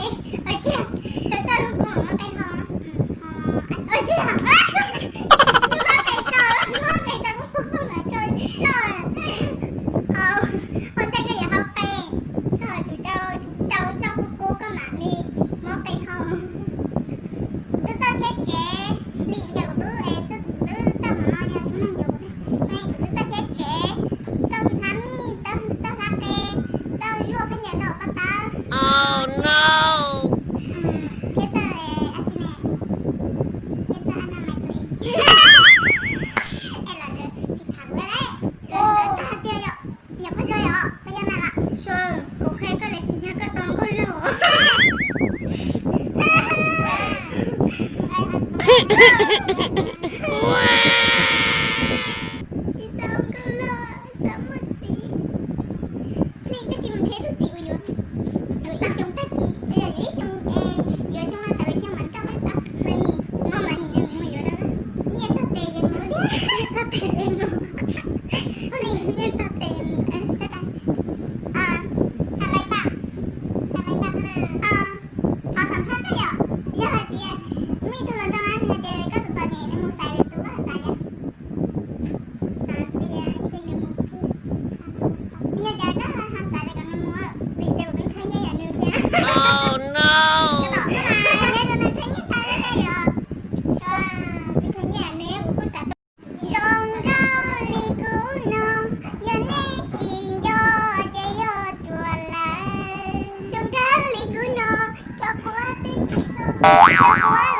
Ua ciaj, tus txawj kuv kuv muab qe ho. Ua ciaj, muab qe rau, muab qe rau kuv kuv mam rau loj. Ho ua ntej koj yuav hau qe, koj yuav tsum rau, rau txoj kuv kuv koj mam li muab qe ho. Kuv twb txawj thiab tsev, li yog kuv twb, kuv twb txawj hmo no yog tsis muaj neeg yuav kuv, kuv twb txawj thiab tsev, txawj hlab mij, txawj hlab qe, txawj zuaj khaub ncaws rau paj tawb. Thiab txawj, a tsi ne, thiab txawj a na mais tw. Es lawv tsis tham kuv lawm, lawv tag tiag yom. Yog Paj Zuag yom, Paj Zuag na los? Kuv qhia koj lawv tsis nyob koj tau nkauj laug. Tsis tau nkauj laug, txawm muaj txiv. Hlij koj tsis mus nrhiav tus txiv uas yuav, yuav ib xyoo tag kis, yuav ib xyoo, yuav xyoo no tawm xyoo mas nrauj tau money, muaj money mus yuav rau. Nyiaj txog tes ces mus thiab, nyiaj txog tes ces mus. Hlij nyiaj txog tes ces mus. Has lais pam, has lais pam, thov xam phaj xwb yom. Yog hais tias muaj ib tug hluas nraug na nws hais tias koj txom txom nyem nws mus xaiv lwm tus, koj ho xav cas? Xav tias cia nws mus kiag. Yog cas koj ho xav tias kom nws mus? Vim tias kuv twb nrhiav nyiaj yam nws thiab. Tsis tau, koj mas yog tus nws nrhiav nyiaj tshaj li nej yom. Kuv nrhiav nyiaj yam nws kuv kuj xav tau. Zoo nkauj li kuv no, yog nej tsis nco ces yog ruam lawm. Zoo nkauj li kuv no, tso quav twb tsis so, tso quav